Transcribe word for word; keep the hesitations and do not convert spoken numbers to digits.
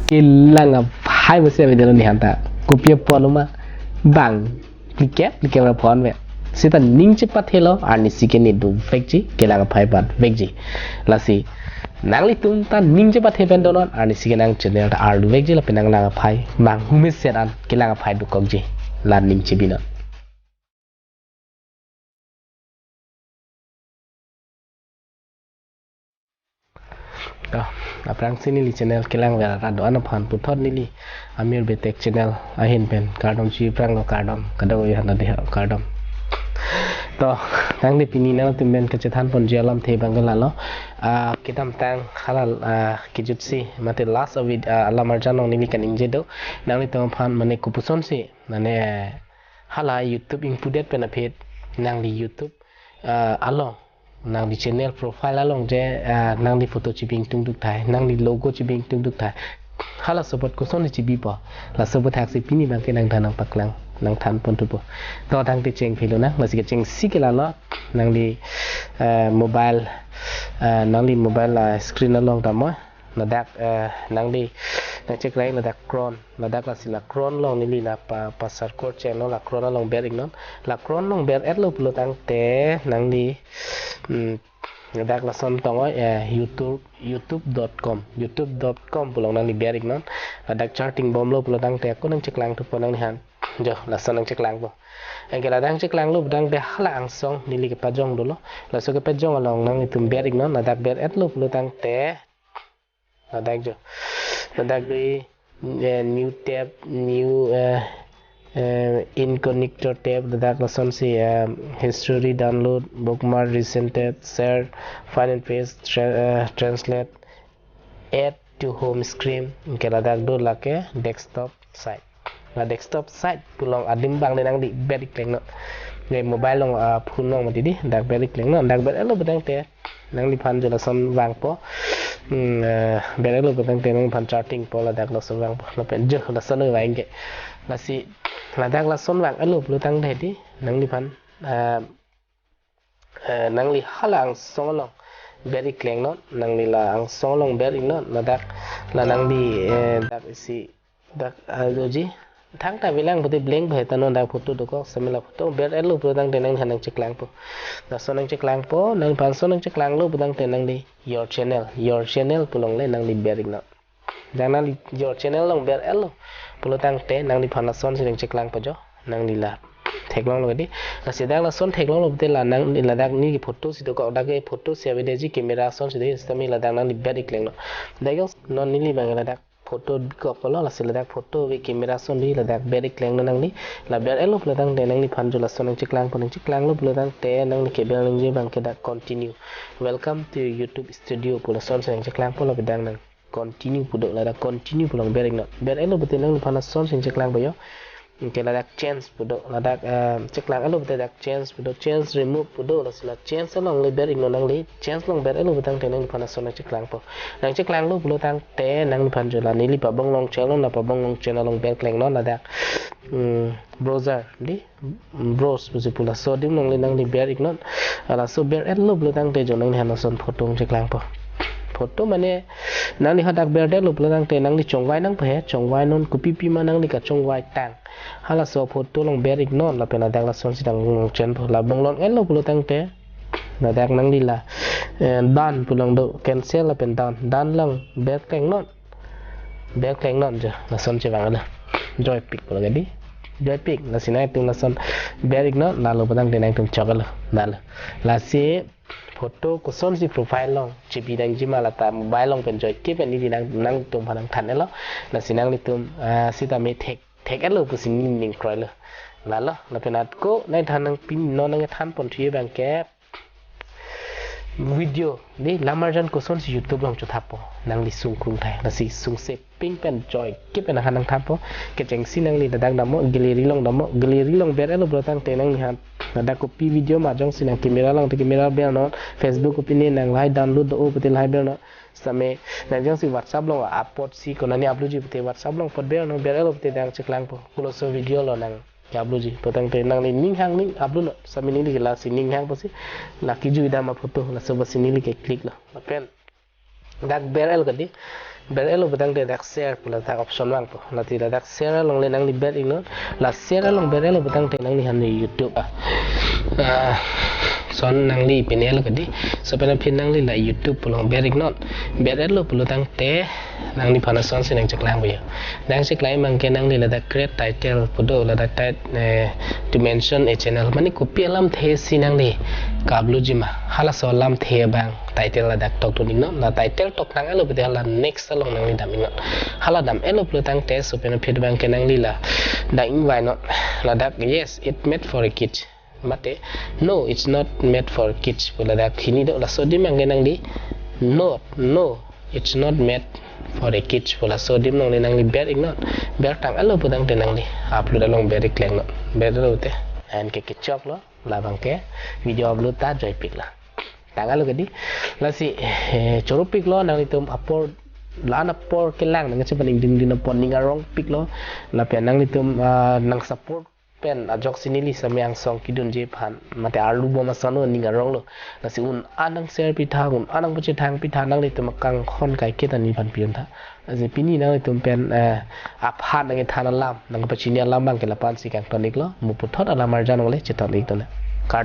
kelang aphai pusi avedetlo nihanta. Kopi apotlo ma? Bang. Likep, likep ra phonve. Seta ning chepathelo, arnisi ke ne dovekji, kelang aphai patvekji. Lasi, nanglitum ta ning chepathe pen donon, arnisi ke nang channel ta arluvekji, lapen nanglang aphai, bang humeset an, kelang aphai dokokji. La ning chebinon. To, aphrangsi neli channel kelang ver ra do-an aphan puthot neli Amir Betek channel ahin pen kardom chiphranglo, kardom, kadokave aphan ta dei, kardom. To, tangte pini nangtum pen kachethan ponji alamthe abang ke lalo. Ah, kedamtang hala, ah, kejutsi mate last avid, ah, alam arjan along neli kaningje do. Nanglitum aphan mane kopusonsi, mane hala YouTube ingpudet pen aphi nangli YouTube, ah, along, nangli channel profile along je, ah, nangli photo chebi ingtungduk tahai, nangli logo chebi ingtungduk tahai, hala support koson chebipo, la support haksi pini abang ke nangthan nangpaklang, nangthan ponthupo. To tangte cheng philo nang, lasi kechengsi ke lalo, nangli, ah, mobile, ah, nangli mobile, ah, screen along tamo, ladak, eh, nangli nangcheklang ladak Chrome, ladak lasi la Chrome along neli la pa, pasar kor cheng no, la Chrome along ber iknon. La Chrome along ber-etlo pulo tangte nangli, mm, ladak lason tong-oi, eh, YouTube, youtube dot com, youtube dot com pu along nangli ber iknon. Ladak charting bomlo pulo tangte ako nangcheklang thupo nanglihan. Jo, lason nangcheklangpo. Anke ladak cheklanglo pu tangte hala angsong neli kepajong dolo. Laso kepajong along nanglitum ber iknon, ladak ber-etlo pulo tangte ladak jo. Ladak di, eh, new tab, new, eh, eh, incognito tab, ladak lasonsi, eh, history, download, bookmark, recent tab, share, find and paste, tra-, eh, translate, add to home screen, anke ladak do lake desktop site. La desktop site pu along adim abang le nangli ber iklengnon. Ne mobile along, ah, phone along mati di, dak ber iklengnon, dak ber-etlo pu tangte nangliphan jo lason vangpo. Hmm, eh, ber-etlo pu tangte nangliphan charting po, ladak lason vangpo. Lapen jo lason vang ke. Lasi ladak lason vang-etlo pulo tangte di nangliphan, eh, eh, nangli hala angsong along ber iklengnon, nangli la angsong along ber iknon, ladak la nangli, eh, dak isi dak ajoji thangta avelang pute blank bahai ta non, dak photo dokok, sami la photo ber-etlo pulo tangte nangthan nangcheklangpo. Lason nangcheklangpo, nangphan lason nangcheklanglo pu tangte nangli your channel, your channel pu along le nangli ber iknon. Jang nangli your channel along ber-etlo pulo tangte nangliphan lasonsi nangcheklangpo jo, nangli la theklonglo di. Lasi dak lason theklonglo pute la nangli ladak neli photo si dokok, dak ke photo si avedetji, camera asonsi do, sami ladak nangli ber iklengnon. Dak non neli abang ladak photo bikoklo, lasi ladak photo ave, camera ason ave, ladak ber iklengnon nangli. La ber-etlo pulo tangte nangliphan jo lason nangcheklangpo, nangcheklanglo pulo tangte nangli kebel nangji abang ke dak continue. Welcome to YouTube Studio pu lasonsi nangcheklangpo, lapen dak nang continue pu do, ladak continue pu along ber iknon. Ber-etlo pute nangliphan lasonsi nangcheklangpo jo. Anke ladak change pu do, ladak, eh, cheklang-etlo pute dak change pu do, change remove pu do, lasi la change along le ber iknon nangli, change along ber-etlo pu tangte nangliphan lason nangcheklangpo. Nangcheklanglo pulo tangte nangliphan jo la neli pabonglong channel, la pabonglong channel along ber iklengnon, ladak, hmm, browser di, browse pusi pu laso adim along le nangli ber iknon. Laso ber-etlo pulo tangte jo nangliphan lason photo nangcheklangpo. Photo mane nangli hadak ber-etlo pulo tangte nangli chongvai nangpo he, chongvainon, kopi pi ma nangli kachongvai tang, halaso photo along ber iknon, lapen ladak lasonsi nangchenpo. La bonglong-etlo pulo tangte ladak nangli la, eh, done pu along do, cancel lapen done, done along ber iklengnon. Ber iklengnon jo, lason chevang-etlo. Joypik pu along di. Joypik, lasi nangtum lason ber iknon, lalo pu tangte nangtum chok-etlo. Lalo. Lasi photo kosonsi profile along chebi nangji ma, la ta mobile along pen joike pen neli nang, nangtum aphan nangthan-etlo. Lasi nanglitum, ah, sitame thek, thek-etlo pusi neli ning kroilo. Lalo, lapen ako nangthan nang pin non nangthan ponthu abang ke video di, lam arjan kosonsi YouTube along chothappo, nangli sungkrung tahai, lasi sungse ping pen joike pen nanghan nangthanpo. Kechengsi nangli ladak dammo, gallery along dammo, gallery along ber-etlo pulo tangte nangliphan ladak kopi video ma jongsi nang camera along te camera bernon, Facebook kopi ne nang lahai download do-o pute lahai bernon. Sitame nang jongsi WhatsApp along apotsi konane upload ji pute WhatsApp along apot bernon, ber-etlo pute nangcheklangpo, koloso video lo nang upload ji pu tangte nangli ning hang ning upload non, sitame neli ke lasi ning hang pusi la kejui dam aphoto, laso pusi neli ke click lo. Lapen dak ber-etlo kadi. ber-etlo putangte dak share pu ladak option vangpo. Lasi ladak share along le nangli ber-iknon. La share along ber-etlo putangte nangli han YouTube, ah, ah, son nangli pine-etlo kedi. Laso pen aphi nangli la YouTube pu along ber-iknon. Ber-etlo pulotangte nangliphan asonsi nangcheklang pu ya. Nangcheklang abangke nangli ladak create title pu do, ladak tit-, eh, to mention a channel. Mane kopi alamthe si nangli ka-upload jima, halaso alamthe abang title ladak tokdun-iknon. La title toktang-etlo pute hala next along nangli dam-iknon. Hala dam-etlo pulotangte laso pen aphi abangke nangli ladak ingvainon. Ladak, "Yes, it made for a kid." Mate, "No, it's not made for kids" pu ladak hini do. Laso adim abangke nangli, "No, no, it's not made for a kids" pu laso adim along le nangli ber-iknon. Bertang-etlo putangte nangli upload along ber-iklangnon. Ber-etlo pute, anke kechoklo, labangke video upload ta joipiklo. Tang-etlo kedi. Lasi, eh, choropiklo nanglitum apor, la-an apor kelang nangchepaning dingding apor ning arongpiklo. Lapen nanglitum, ah, nang support pen ajoksi neli Samyang song kidunji aphan mate arlu bom ason ning aronglo. Lasi un-an nang share pitha, un-an nang pachethang pitha, nanglitum akanghon kaiketa neliphan pi-untha. Lasi pini nanglitum pen, eh, aphan nangkethan alam, nangpachini alam abangke lapu-ansi kangton-iklo. Mo puthot alam arjan along le cheton-ik tone.